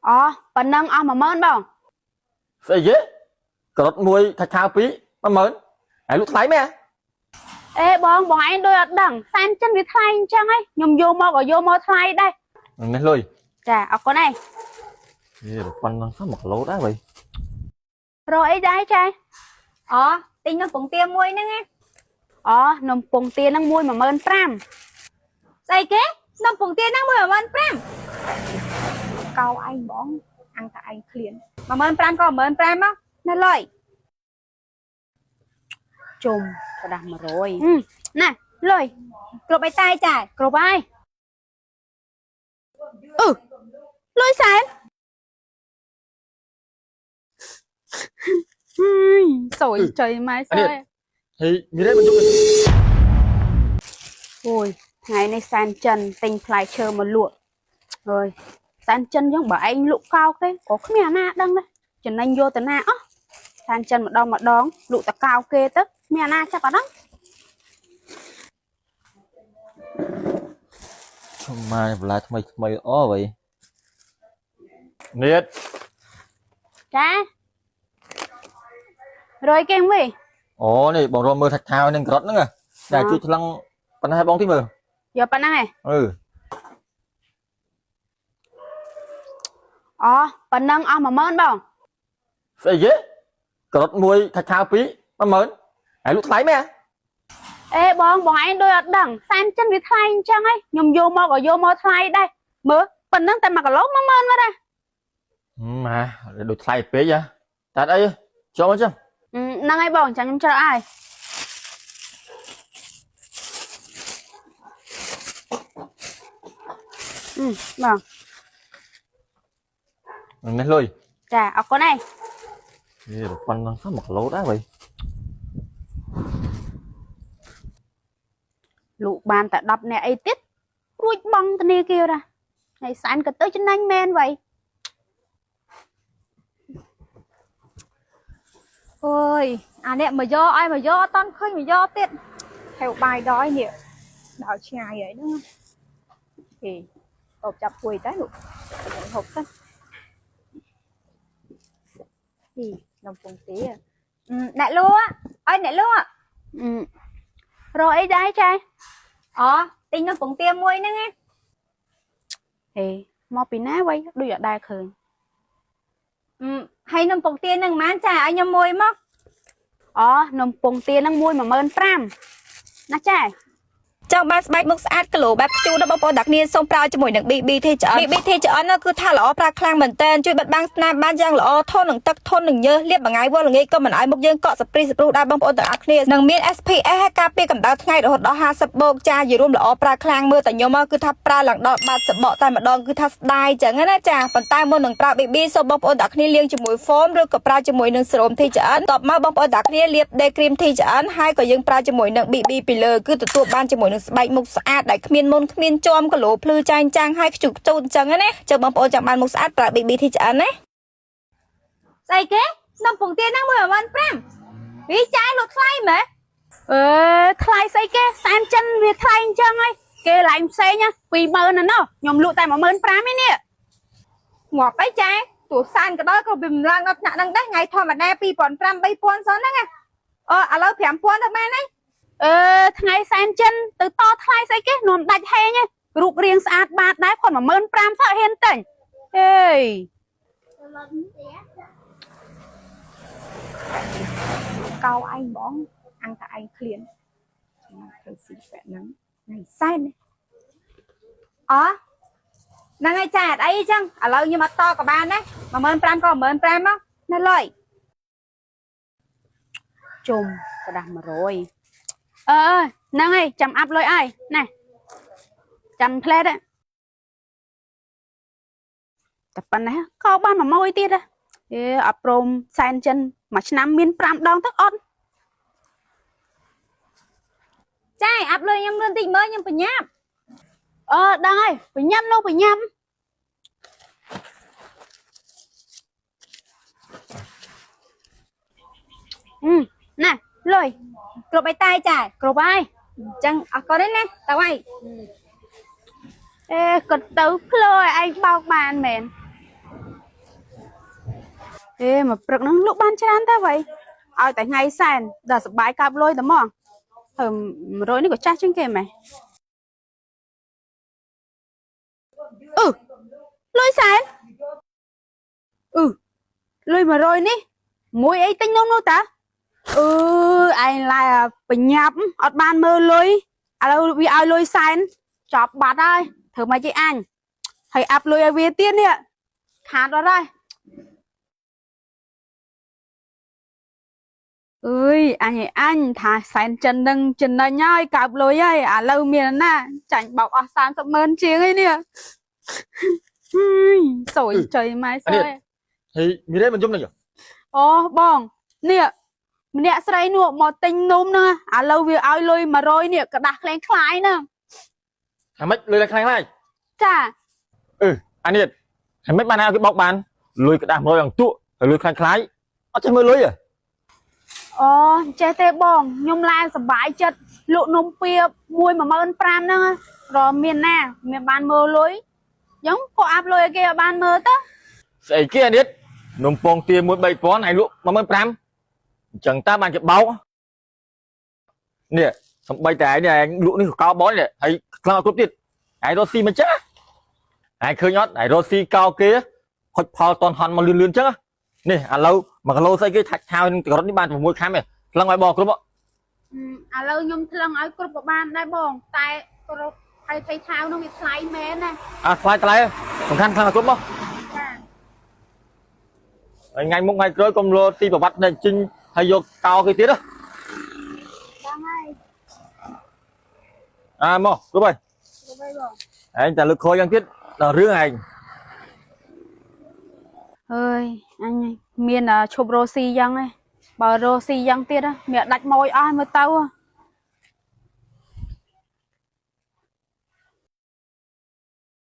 អូប៉ុណ្ណឹងអស់10000បង ស្អីគេការ៉ុតមួយថាឆាវពីរ10000ហើយលក់ថ្លៃមែន អេបងបងឯងដូចអត់ដឹងសែនចិនវាថ្លៃអញ្ចឹងហីខ្ញុំយកមកក៏យកមកថ្លៃដែរ នេះលុយ ចាអរគុណឯង ហេប៉ុណ្ណឹងសោះ1គីឡូដែរវ៉ៃ រកអីដែរចា អូទិញនំពងទាមួយហ្នឹងណា អូនំពងទាហ្នឹងមួយ15000 ស្អីគេនំពងទាហ្នឹង15000កោឯងបងអាំងតែឯងឃ្លាន15000ក៏15000មកណាលុយ ជុំกระดาษ100ណាលុយ គ្រប់អីតែចា គ្រប់ហើយអឺលុយសែនសួយចុយម៉ែសើយ ហើយមានអីមិនជុំ អូយថ្ងៃនេះសែនចិនទិញផ្លែឈើមកលក់អើយសែនចិនចឹងបើឯងលក់កោកទេក៏គ្មានអាណាដឹងដែរចំណេញយកទៅណាអស់សែនចិនម្ដងម្ដងលក់តកោគេទៅគ្មានអាណាចាប់អត់ដឹង ឈុំម៉ាបន្លែថ្មីថ្មីអូវ៉ៃនេះ ចារយគេងវិញ អូនេះបងរមមើលថាឆាវនឹងការ៉ុតហ្នឹងតែជួយថ្លឹងប៉ុណ្ណេះបងទីមើល យកប៉ុណ្ណឹងឯង អឺ អូប៉ុណ្ណឹងអស់10000បង ស្អីគេការ៉ុតមួយថាឆាវពីរ10000ហើយលក់ថ្លៃមែន អេបងបងឯងដូចអត់ដឹងសែនចិនវាថ្លៃអញ្ចឹងហីខ្ញុំយកមកក៏យកមកថ្លៃដែរមើលប៉ុណ្ណឹងតែ1គីឡូ10000មកដែរ ម៉ាដូចថ្លៃពេកហ៎តែអីចូលមកចឹង ហ្នឹងហើយបងចាំខ្ញុំច្រកឲ្យអឺបង នេះលុយ ចាអរគុណឯង ហេប៉ុណ្ណឹងសោះ1គីឡូដែរវ៉ៃ លក់បានតែ10នាក់អីទៀតរួចបងធនាគារដែរហើយសែនក៏ទៅចំណេញមែនវ៉ៃ អូយអានេះមកយកឲ្យមកយកអត់តន់ឃើញមកយកទៀតហេវបាយដល់នេះដល់ឆ្ងាយហើយហ្នឹងហេតបចាប់ពួយតែលោកហូបសិនហីនំពងទាអ្នកលក់អើយអ្នកលក់ អឺរកអីដែរចា អូទិញនំពងទាមួយហ្នឹងណា ហេមកពីណាវ៉ៃដូចអត់ដែរឃើញ អឺហើយនំពងទាហ្នឹងប៉ុន្មានចាឲ្យខ្ញុំមួយមក អូនំពងទាហ្នឹងមួយ15000ណាចា ចង់បានស្បែកមុខស្អាតគីឡូបែបខ្ជូរដល់បងប្អូនទាំងគ្នាសូមប្រើជាមួយនឹង BBT ឆ្អិន BBT ឆ្អិននោះគឺថាល្អប្រើខ្លាំងមែនតើជួយបិទបាំងស្នាមបានយ៉ាងល្អធន់នឹងទឹកធន់នឹងញើសលាបមួយថ្ងៃវល់ល្ងាចក៏មិនឲ្យមុខយើងកក់សព្រីសព្រុសដែរបងប្អូនទាំងអស់គ្នានឹងមាន SPF ហើយការពារកម្ដៅថ្ងៃរហូតដល់50បូកចាយរួមល្អប្រើខ្លាំងមើលតែខ្ញុំគឺថាប្រើឡើងដល់បាត់សបកតែម្ដងគឺថាស្ដាយចឹងណាចាប៉ុន្តែមុននឹងប្រើ BB សូមបងប្អូនទាំងគ្នាលាងជាមួយ foam ឬក៏ប្រើជាមួយនឹងសេរ៉ូម TGN តបមកបងប្អូនទាំងគ្នាលាប day cream TGN ហើយក៏យើងប្រើជាមួយនឹង BB ពីលើគឺទទួលបានជាមួយនឹងស្បែកមុខស្អាតដែលគ្មានមុនគ្មានជាំគីឡូភ្លឺចែងចាំងហើយខ្ជុះខ្ជូតអញ្ចឹងណាចឹងបងប្អូនចង់បានមុខស្អាតប្រើ BB TGN ណា ស្អីគេនំពងទាហ្នឹង15000វីចាយលក់ថ្លៃមែន អឺថ្លៃស្អីគេសែនចិនវាថ្លៃអញ្ចឹងហីគេឡើងផ្សេងណា20000ណាណោះខ្ញុំលក់តែ15000ឯនេះ ងាប់អីចាទោះសានក៏ដោយក៏វាមិនឡើងដល់ថ្នាក់ហ្នឹងដែរថ្ងៃធម្មតា2500 3000សិនហ្នឹងណាអឺឥឡូវ5000ទៅបានហើយ អឺថ្ងៃសែនចិនទៅតថ្លៃស្អីគេនាំដាច់ហេងហ៎រូបរាងស្អាតបាតដែរគាត់15000សោះហ៊ានទិញអេយ កោឯងបងអាំងតែឯងឃ្លានចំណាំត្រូវស៊ីបែបហ្នឹងថ្ងៃសែននេះអហ្នឹងហើយចាអត់អីចឹងឥឡូវខ្ញុំអត់តក៏បានដែរ15000ក៏15000មកណាលុយ ជុំกระดาษ100អឺហ្នឹងហើយចាំអាប់លុយឲ្យណែចាំផ្លែតតែប៉ុណ្ណេះក៏បាន100ទៀតដែរអេអត់ព្រមសែនចិនមួយឆ្នាំមាន5ដងទៅអត់ ចាអាប់លុយខ្ញុំលឿនតិចមើលខ្ញុំបញ្ញាប់ អឺដឹងហើយបញ្ញាំនោះបញ្ញាំអឺណែលុយ គ្រប់អីតែចា គ្រប់ហើយ អញ្ចឹងអរគុណណាទៅហើយ អេគាត់ទៅភ្លោឲ្យឯងបោកបានមែន អេមកព្រឹកហ្នឹងលក់បានច្រើនតែវ៉ៃឲ្យតែថ្ងៃសែនដល់សបាយកាប់លុយតែហ្មងហើយ100នេះក៏ចាស់ជាងគេម៉េះអឺលុយសែនអឺលុយ100នេះមួយអីទិញនំនោះតាអឺឯងឡាយបញ្ញាប់អត់បានមើលលុយឥឡូវវាឲ្យលុយសែនចប់បាត់ហើយធ្វើម៉េចឯអញហើយអាប់លុយឲ្យវាទៀតនេះខាតអត់ហើយ អើយអញឯអញថាសែនចិននឹងចំណេញហើយកើបលុយហើយឥឡូវមានណាចាញ់បោកអស់30ម៉ឺនជាងឯនេះហើយសួយចុយម៉ែសួយ ហើយមីរ៉េមិនយំនឹង អូបងនេះម្នាក់ស្រីនោះមកទិញនំហ្នឹងឥឡូវវាឲ្យលុយ100នេះกระดาษក្លែងក្លាយហ្នឹង ថាម៉េចលុយតែខ្លាំងខ្លាយ ចា អឺអានេះថាម៉េចបានឲ្យគេបោកបានលុយក្តាស់100អង្គទក់ហើយលុយខ្លាំងខ្លាយអត់ចេះមើលលុយហ៎ អូចេះទេបងខ្ញុំឡើងសប្បាយចិត្តលក់នំពៀបមួយ15000ហ្នឹងរមានណាមានបានមើលលុយអញ្ចឹងក៏អាប់លុយឲ្យគេឲ្យបានមើលទៅ ស្អីគេអានេះនំពងទាមួយ3000ហើយលក់15000អញ្ចឹងតើបានគេបោកនេះសំបីតែឯងនេះឯងលក់នេះក៏កោបោនេះហើយខ្លាំងអត់គ្រប់ទៀតឯងរកស៊ីមិនចឹងឯងឃើញអត់ឯងរកស៊ីកោគេហុចផលតនហន់មកលឿនលឿនចឹងនេះឥឡូវ1គីឡូស្អីគេថាច់ថោនឹងក្រត់នេះបាន6ខាំឯងខ្លាំងឲ្យបោកគ្រប់ ឥឡូវខ្ញុំថ្លឹងឲ្យគ្រប់ក៏បានដែរបង តែគ្រប់ហើយថៃថៅនោះវាថ្លៃមែនណា អាថ្លៃថ្លៃសំខាន់ខ្លាំងឲ្យគ្រប់មក ចា ហើយថ្ងៃមុខថ្ងៃក្រោយកុំលោស៊ីប្រវត្តិនៅជីងហើយយកកោគេទៀតណា ដល់ហើយ អាមកគ្រប់ហើយ គ្រប់ហើយបង ឯងតែលើកក្រោយយ៉ាងទៀតដល់រឿងឯង អើយអញមានឈប់រស់ស៊ីយ៉ាងឯងបើរស់ស៊ីយ៉ាងទៀតមានដាច់ម៉ួយអស់មើលទៅ